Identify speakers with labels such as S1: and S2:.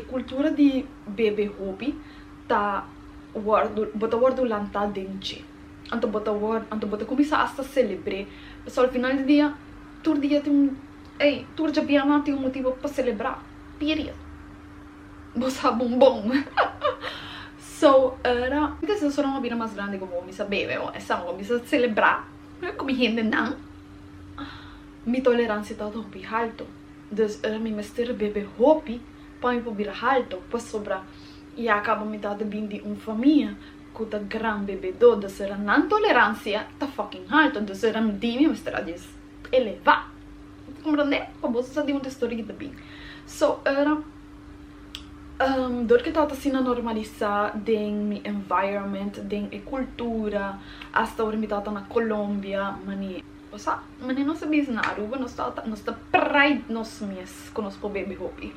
S1: Cultura di bebe hopi ta wordo, bo ta wordo lanta den dje. Anto bo ta wordo, anto bo ta cuminsa hasta celebre. So al final di dia, tur dia tin un, ey, tur djabièrnè tin un motibo pa celebra. Period. Bo sa bon bon. So ora mi ta sora mi a bira mas grandi como mi sa bebe o esa mi cuminsa celebra cu mi hendenan, mi tolerancia tabata hopi halto. Dus ora mi mester bebe hopi pa mi por bira halto, pasobra ya caba mi tabata bin di un famia cu ta gran bebedor, dus ora nan tolerancia ta fucking halto, dus ora di mi mester a djis eleva. Ta comprende? Pa boso sa di unda e story ta bin. So ora dor cu tabata asina normalisa den mi environment, den e cultura, hasta ora mi tabata na Colombia, mane. Bo sa, mane nos a bisa na Aruba nos ta nos ta pride nos mes cu nos por bebe hopi.